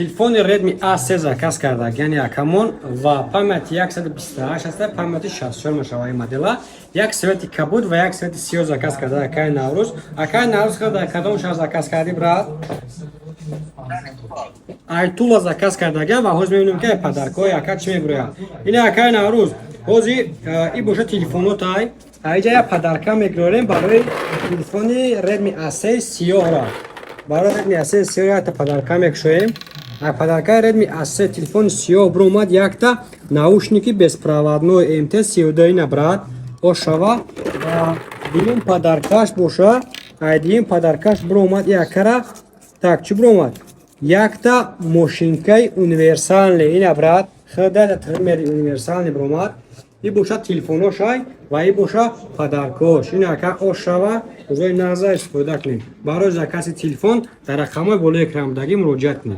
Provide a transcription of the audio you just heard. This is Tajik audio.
Телефони Redmi A3 заказ кардак, яъне акамон, ва памяти 128 аста, памяти 64 мешава ин модела. Як цвети кабуд ва як цвети сиёҳ заказ карда акаи Наврӯз. Акаи Наврӯз, хел дар кадом шаҳр заказ кардӣ, брат? Айтула заказ кардага. Ва ҳозир мебинем, ки подаркҳои ака чӣ мебирояд. Ина, акаи Наврӯз, ҳозир и боша телефонотай. Аиҷа як подарка мегирорем барои телефони Redmi A3 сиёҳра. Барои Redmi A3 сиёҳ якта подарка мекушоем. А подаркаи Redmi A3 телефони сиёҳ биромад якта наушники беспроводной MT 32. Ина, брат, ошава. Ва дуюм подаркаш боша, ай дуюм подаркаш биромад якара. Так, чӣ биромад? Якта мошинкаи универсальный. Ина, брат, худата триммери универсальный биромад. И боша телефоношай ва и боша подаркош. Ин ака, ошава, рӯзои нағза истифода кунем. Барои закази телефон дар рақамҳои болои экран будагӣ муроҷиат кунед.